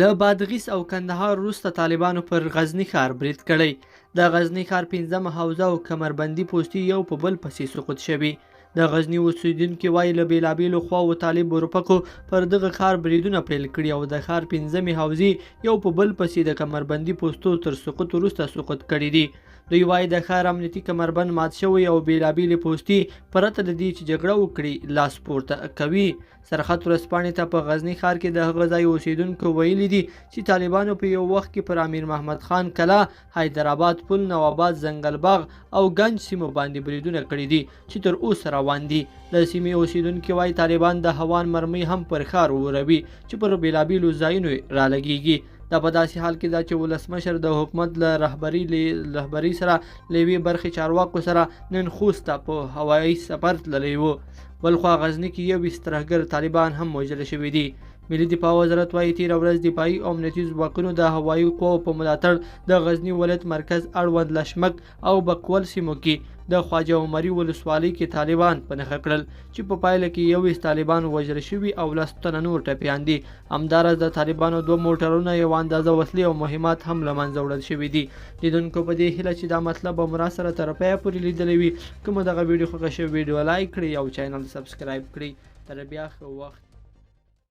له بادغیس او کندهار وروسته طالبانو پر غزني ښار برید کړی. د غزني ښار پنځمه حوزه او کمربندي پوستې یو په بل پسې سقوط شوي. د غزني اوسېدونکي وايي، له بېلابېلو خواوو طالب اروپکو پر دغه ښار بریدونه پیل کړي او د ښار پنځمې حوزې یو په بل پسې د کمربندي پوستو تر سقوط وروسته سقوط کړي دي. دوی وايي، د ښار امنیتي کمربند مات شوی او بېلابېلې پوستې پرته له دې چې جګړه وکړي لاس پورته کوي. سرخط ورځپاڼې ته په غزني ښار کې د هغه ځای اوسېدونکو ویلي دي چې طالبانو په یو وخت کې پر امیر محمد خان کلا، حیدرآباد پل، نواباد، ځنګل باغ او ګنج سیمو باندې بریدونه کړي دي چې تر اوسه روان دي. د سیمې اوسېدونکي وايي، طالبان د هوان مرمۍ هم پر ښار وروي چې پر بېلابېلو ځایونو رالګېږي. دا په داسې حال کې ده چې ولسمشر د حکومت له رهبري سره له یوې برخې چارواکو سره نن خوست ته په هوایي سفر تللی و. بلخوا غزني کې 21 ترهګر طالبان هم وژل شوي دي. ملي دفاع وزارت وايي، تېره ورځ دفاعي او امنیتي ځواکونو د هوایي قواو په ملاتړ د غزني ولایت مرکز اړوند لشمک او بکول سیمو کې د خواجه عمري ولسوالۍ کې طالبان په نښه کړل چې په پایله کې 21 طالبان وژل شوي او 10 تنه نور ټپیان دي. همداراز د طالبانو 2 موټرونه، یوه اندازه وسلې او مهمات هم له منځه وړل شوي دي. لیدونکو په دې هیله چې دا مطلب به مو راسره تر پایه پورې لیدلی وي. که مو دغه ویډیو خوښه شوې، ویډیو لایک کړئ او چینل سبسکرایب کړئ. تر بیا ښه وخت.